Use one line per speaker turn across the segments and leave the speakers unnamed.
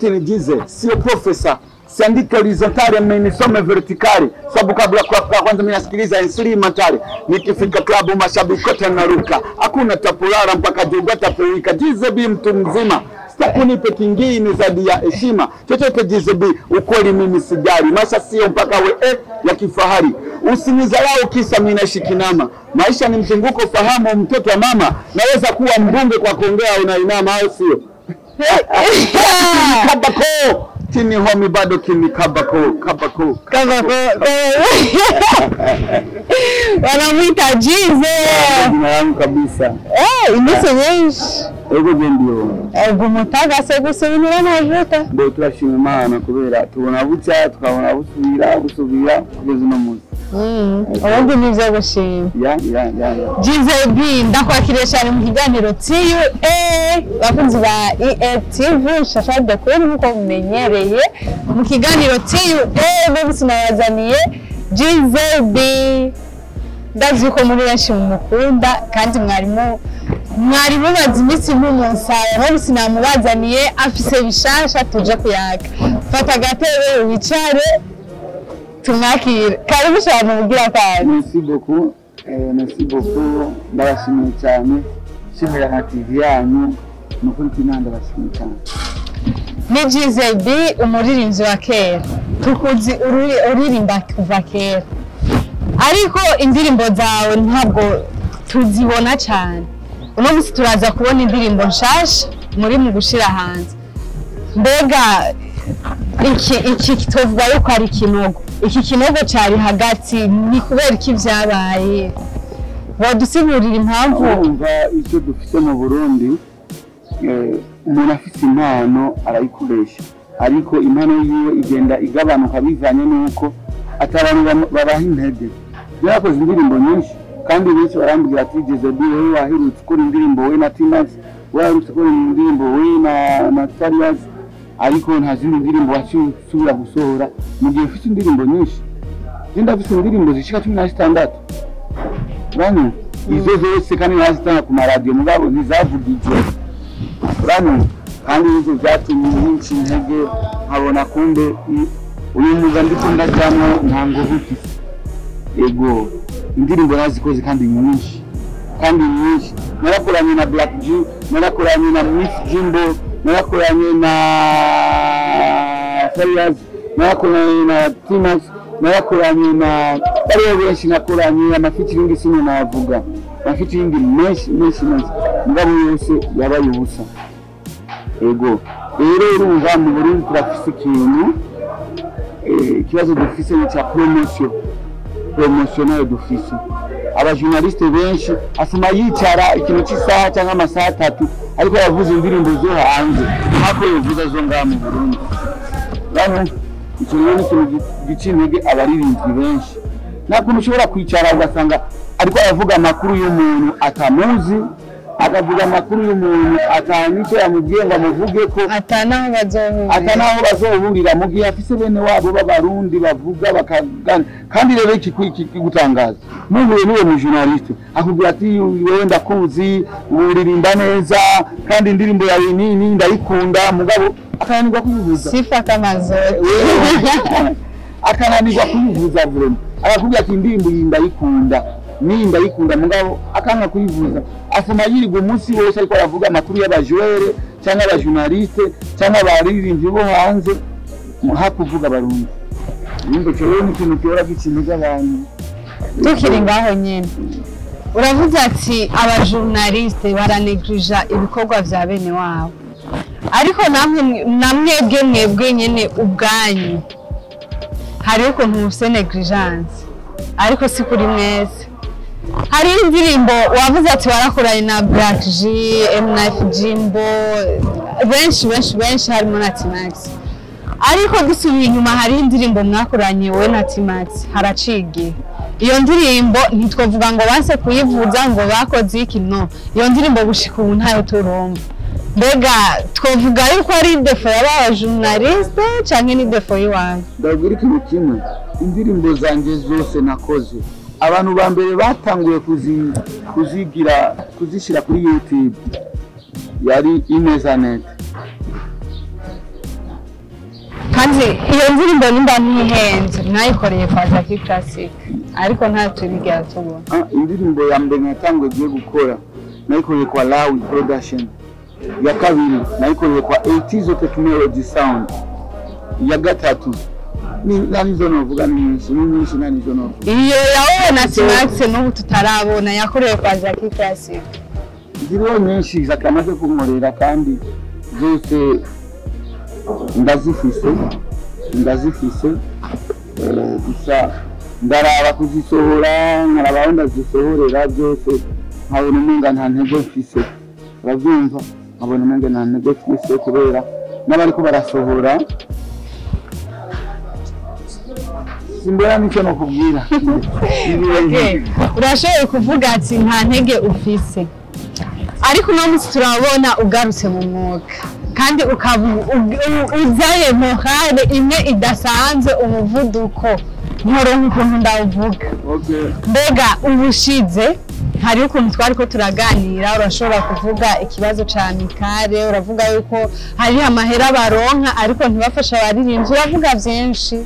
Sauti ni jize, sio profesa. Siandike horizontali, mmenisome vertikali, sababu kabla kwa kwanza mimi nasikiliza insuli matari. Nikifika klabu mashabiki wote naruka, hakuna tapulala mpaka jogoo tapuika. Jize B mtu mzima, sitakunipe kingine zaidi ya heshima chochote. Jize B ukweli mimi sijali, maisha sio mpaka we ya kifahari. Usinizarau kisa mimi naishi kinama, maisha ni mzunguko, fahamu mtoto wa mama. Naweza kuwa mbunge kwa kuongea unainama, au sio? Kabako tini homi bado kini kabako kabako
kabako. Wanamwita Jize.
Jina langu kabisa.
Iminsi myinshi.
Ego ndio.
Ego mutaga se gusubira n'amavuta.
Ndo turashima Imana kubera tubona bucya tukabona busubira busubira kugeza uno munsi.
Ubundi ni ibyo gushima.
Ya ya ya.
Jize B ndakwakiriye cyane mu kiganiro TUA, bakunzi ba EATV Shasha de Queen, nkuko mumenyereye mu kiganiro TUA munsi nabazaniye Jize B. Ndazi ko muri benshi mumukunda kandi mwarimu mwari mumaze iminsi mumusaba, none sinamubazaniye afise bishasha tuje kuyaga. Fata agatebe wicare tumwakire. Karibu cyane mugira kandi.
Merci beaucoup, merci beaucoup, ndabashimiye cyane, shimira na TV yanyu, nukuri kw'Imana ndabashimiye cyane.
Ni Jize B umuririmbyi wa kera, tukuzi uririmba kuva kera, ariko indirimbo zawe ntabwo tuzibona cyane. Uno munsi turaza kubona indirimbo nshasha muri mu gushira hanze. Mbega iki kitovuga yuko ari ikinogo, iki kinogo cyari hagati ni kubera iki vyabaye? Wadusigurira impamvu?
Urumva icyo dufite mu Burundi, umuntu afite impano arayikoresha, ariko impano yiwe igenda igabanuka bivanye n'uko atabantu babaha intege. Yarakoze indirimbo nyinshi kandi benshi barambwira ati Jize B wewe waherutse ukora indirimbo we na Timax, waherutse ukora indirimbo we na Tarias, ariko nta zindi ndirimbo wasubira gusohora mu gihe ufite indirimbo nyinshi. Njye ndafite indirimbo zishika 16 uranyumva, izo zose kandi nazitanga ku maradiyo mugabo ntizavugijwe, uranyumva. Kandi ivyo vyatumye nyinshi intege, nkabona kumbe uyu mwuga ndiko ndajamwo nta nguvu mfise. Ego indirimbo nazikoze kandi nyinshi, kandi nyinshi. Narakoranye na Black G, narakoranye na Miss Jimbo, narakoranye na Farias, narakoranye na Timax, narakoranye na bariya benshi, nakoranye amafeaturing sino navuga, amafeaturing menshi menshi menshi, mugabo yose yabaye ubusa. Ego rero urumva mu Burundi turafise ikintu, ikibazo dufise ni cya promotion. Promotion nayo dufise abajournaliste benshi asuma yicara ikintu cy'isaha cyangwa amasaha atatu ariko yavuze indirimbo zo hanze ntako yovuza zo ngaha mu Burundi. Rero icyo rero ni ikintu gica intege abaririmbyi benshi. Nta kuntu ushobora kwicara ugasanga ariko aravuga amakuru y'umuntu atamuzi, akavuga amakuru y'umuntu atanicyo yamubwiye ngo amuvuge ko atanaho bazohurira, mu gihe afise bene wabo b'abarundi bavuga bakagana. Kandi rero iki kigutangaza, muhuye n'uwo mu journaliste akubwira ati wewe ndakuzi uririmba neza kandi indirimbo yawe nini ndayikunda, mugabo akananirwa kuyivuza.
Sifa kamazo
akananirwa kuyivuza vraiment, akakubwira ati indirimbo iyi ndayikunda ni ndayikunda, mugabo akanga kuyivuza. Afuma yirirwa umunsi wose ariko aravuga amakuru y'abajwere cyangwa abajournaliste cyangwa abaririmbyi bo hanze, hakuvuga abarundi. Nimba cyo rero ni ikintu gihora gica intege abantu.
Tukiri ngaho nyene uravuze ati abajournaliste baranegirija ibikorwa vya bene wabo, ariko namwebwe mwebwe nyene ubwanyu hariho ukuntu mufise negligence, ariko si kuri mwese. Hari indirimbo wavuze ati warakoranye na Black G, M9 Jimbo, benshi benshi benshi harimo na Timax, ariko dusubiye inyuma hari indirimbo mwakoranye we na Timax haraciye. Iyo ndirimbo ntitwovuga ngo banse kuyivuza ngo bakoze iki, no, iyo ndirimbo gushika ubu ntayo turumva. Mbega twovuga yuko ari défaut y'aba journaliste canke ni défaut y'iwanyu?
Ndabwira ikintu kimwe, indirimbo zanje zose nakoze abantu ba mbere batanguye kuzigira kuzishyira kuri YouTube yari Inezanet.
Kandi iyo ndirimbo nimba ntihenze mwayikoreye kwa Jackie Classic, ariko ntacyo bigera tubona.
Ah, indirimbo ya mbere natanguye giye gukora nayikoreye kwa Lawi Production, ya kabiri nayikoreye kwa Etizo Technology Sound, ya gatatu ni nanizo novuga, ni nyinshi, ni nyinshi, nanizo novuga.
Iyo yawe na T-Max n'ubu tutarabona yakorewe kwa Jackie Classic.
Ziriho nyinshi zakamaze kunkorera kandi zose ndazifise, ndazifise. Gusa ndaraba kuzisohora, nkaraba aho ndazisohorera byose, nkabona umenga nta ntego mfise, urabyumva, nkabona umenga nta ntego mfise kubera n'abariko barasohora simbona n'icyo nokubwira.
Okay. Urashoboye kuvuga ati nta ntege ufise, ariko uno munsi turabona ugarutse mu mwuga kandi ukaba uzaye morale imwe idasanzwe, umuvuduko nkoronka ukuntu ndawuvuga. Mbega ubushize hariho ukuntu twari ko turaganira, urashobora kuvuga ikibazo ca Mikare, uravuga yuko hari amahera baronka ariko ntibafashe abaririmbyi, uravuga vyinshi.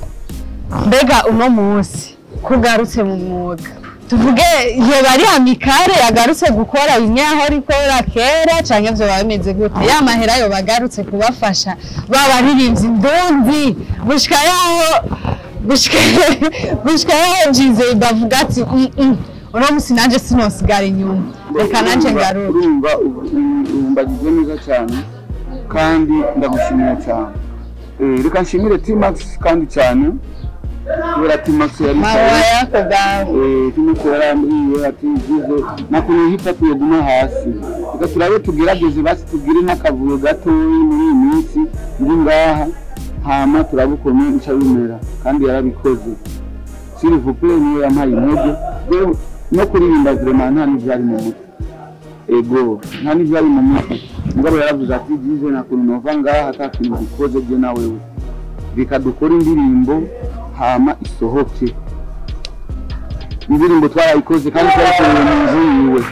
Mbega uno munsi kugarutse mu mwuga, tuvuge yoba ari Amicale yagarutse gukora bimwe yahora ikora kera, canke vyoba bimeze gute? Ya mahera yoba agarutse kubafasha babaririmbyi ndundi gushika yaho gushika yaho Jize bavuga ati uno munsi nanje sinosigara inyuma, reka nanje ngaruke.
Urumva umbagije neza cyane kandi ndagushimira cyane. Reka nshimire T-Max kandi cyane kubera T-Max yari
mawa yako gawe.
T-Max yarambwiye ati Jize nakuntu hip hop yoguma hasi, reka turabe tugerageze basi tugire n'akavuyo gatoyi muri iyi minsi ndi ngaha, hama turabe ukuntu nca bimera, kandi yarabikoze. S'il vous plaît, niyo yampaye intege no kuririmba vraiment nta n'ivyari mu mutwe, ego nta n'ivyari mu mutwe. Mugabo yaravuze ati Jize nakuntu nova ngaha ata kintu dukoze je na wewe, reka dukore indirimbo hama isohoke. Indirimbo twarayikoze kandi twarakoreye mu nzu yiwe.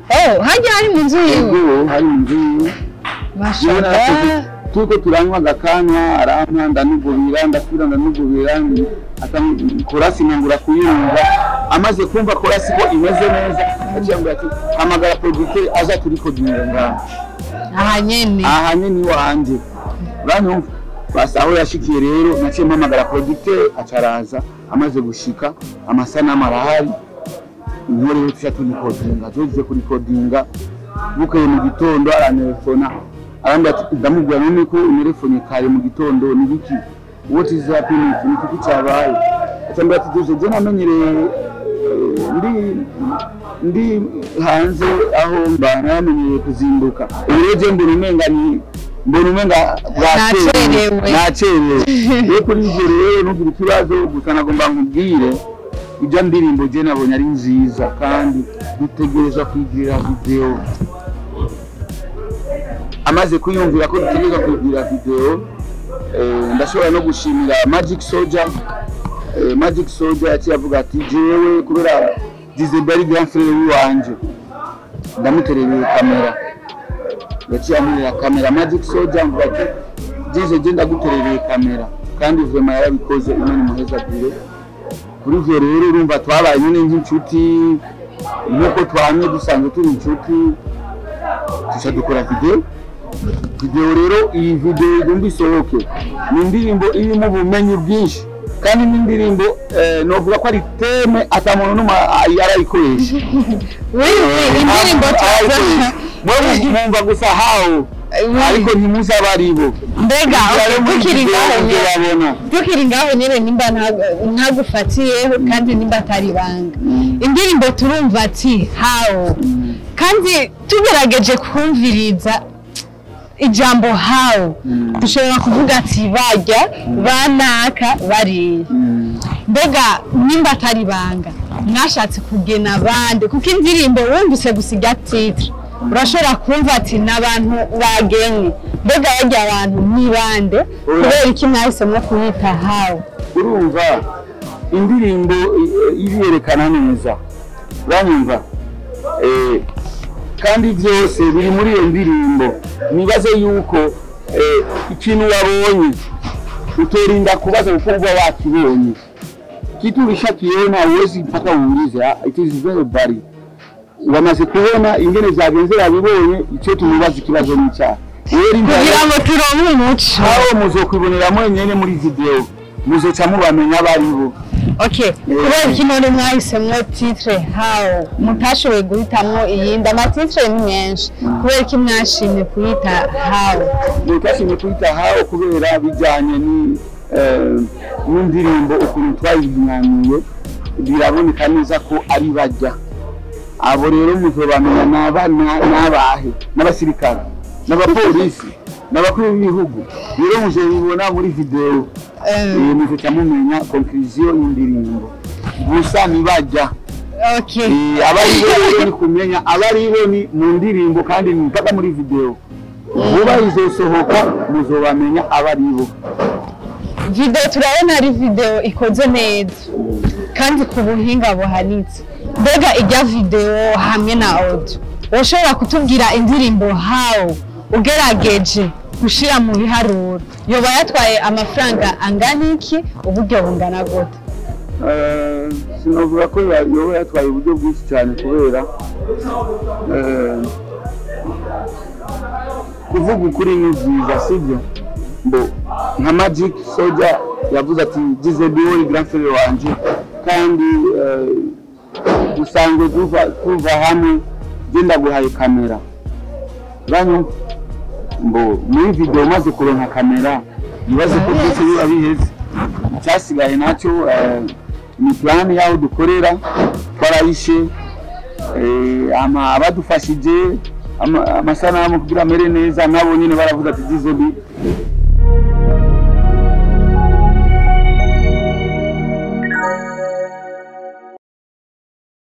Oh, harya hari mu nzu yiwe?
Ego, hari mu nzu yiwe.
Mashallah.
Turiko turanywa agakanya, arampa ndanugubira, ndasubira ndanugubira, korasi nkangura kuyumva. Amaze kumva korasi ko imeze neza, aciye ambwira ati hamagara producteur aza turikodinga ngaha.
Aha nyene.
Aha nyene iwanje. Uranyumva? Basi aho yashikiye rero naciye mpamagara producteur acaraza, amaze gushika amasanamu arahari, niho rero tuca turikodinga. Tugiye kurikodinga bukeye mu gitondo arantelefona arambwira ati ndamubwira none ko untelefone kare mu gitondo ni biki, what is happening, ni iki cyabaye? Acambwira ati Jize je namenyereye ndi hanze aho mba namenyereye kuzinduka, ubu rero je mbona umenga ni mbona umenga
bwakerewe,
nacerewe. Rero kuri ivyo rero ntugire ikibazo, gusa nagomba nkubwire ibyo ndirimbo je nabonye ari nziza kandi dutegereza kwigirira video. Amaze kuyumvira ko dutegereza kwigirira video, ndashobora no gushimira Magic Soldier. Magic Soldier yaciye avuga ati jewe kubera Jize Berry grand frère wanje ndamuterereye kamera, yaciye amurira kamera Magic Soldier avuga ati Jize je ndaguterereye kamera, kandi vraiment yarabikoze, Imana imuhezagire. Kuri ivyo rero urumva twabaye nyine nk'inshuti, nk'uko twamye dusanzwe turi inshuti, tuca dukora video. Video rero iyi video igomba isohoke, ni indirimbo irimo ubumenyi bwinshi kandi ni indirimbo novuga ko ari teme ata muntu n'umwe arayikoresha.
Indirimbo tuza
mwumva gusa hawo, ariko ntimuzi abaribo.
Mbega tukiri ngaho nyene nimba ntagufatiyeho kandi nimba atari ibanga, indirimbo turumva ati hawo, kandi tugerageje kumviriza ijambo hawo dushobora kuvuga ati barya banaka bariya. Mbega nimba atari ibanga mwashatse kugena abandi, kuko indirimbo wumvise gusiga titre urashobora kumva ati n'abantu bagenye. Mbega barya abantu ni bande, kubera iki mwahisemo kuyita hawo?
Urumva indirimbo irerekana neza, uranyumva, kandi byose biri muri iyo ndirimbo. Nibaze yuko ikintu wabonye Utorinda kubaza kuko uba wakibonye. Kitu ulishakiona huwezi mpaka uulize. It is very bad. Wamaze kubona ingene vyagenze, babibonye. Icyo tumubaza ikibazo ni icyaha.
Kugira ngo turonke umuco.
Aho muzokwibonera mwenyene muri video, muzoca mubamenya abaribo.
Okay, kubera iki none mwahisemwo titre "How", mutashoboye guhitamwo iyindi? Ama titre ni menshi. Kubera iki mwashimye kuyita "How"?
Twashimye kuyita "How" kubera bijyanye n'indirimbo ukuntu twayihinyanyuye, biraboneka neza ko ari bajya abo. Rero muzobamenya n'abahe, n'abasirikare, n'abapolisi, n'abakuru b'ibihugu. Rero muzobibona muri video, muzoca mumenya conclusion y'indirimbo. Gusa nibajya. Abaribo rero ni kumenya abaribo ni mu ndirimbo, kandi ni mpaka muri video vuba izosohoka, muzobamenya abaribo.
Video turabona ari video ikoze neza kandi ku buhinga buhanitse. Mbega ijya video hamwe na audio, urashobora kutubwira indirimbo "How" ugerageje gushira mu biharuro yoba yatwaye amafaranga angana iki, uburyo bungana gute?
Sinovuga ko yoba yatwaye uburyo bwinshi cyane, kubera kuvuga ukuri ni byiza, sibyo? Mbo nka Magic Soldier yavuze ati gize biwo grand frère wanje, kandi dusanzwe tuva hamwe, je ndaguhaye kamera banyu. Mbo muri video maze kuronka kamera, nibaze ko byose biba biheze. Icyasigaye nacyo ni plan y'aho dukorera, twarayishe ama abadufashije amasanamu kugira amere neza, nabo nyine baravuga ati Jizobi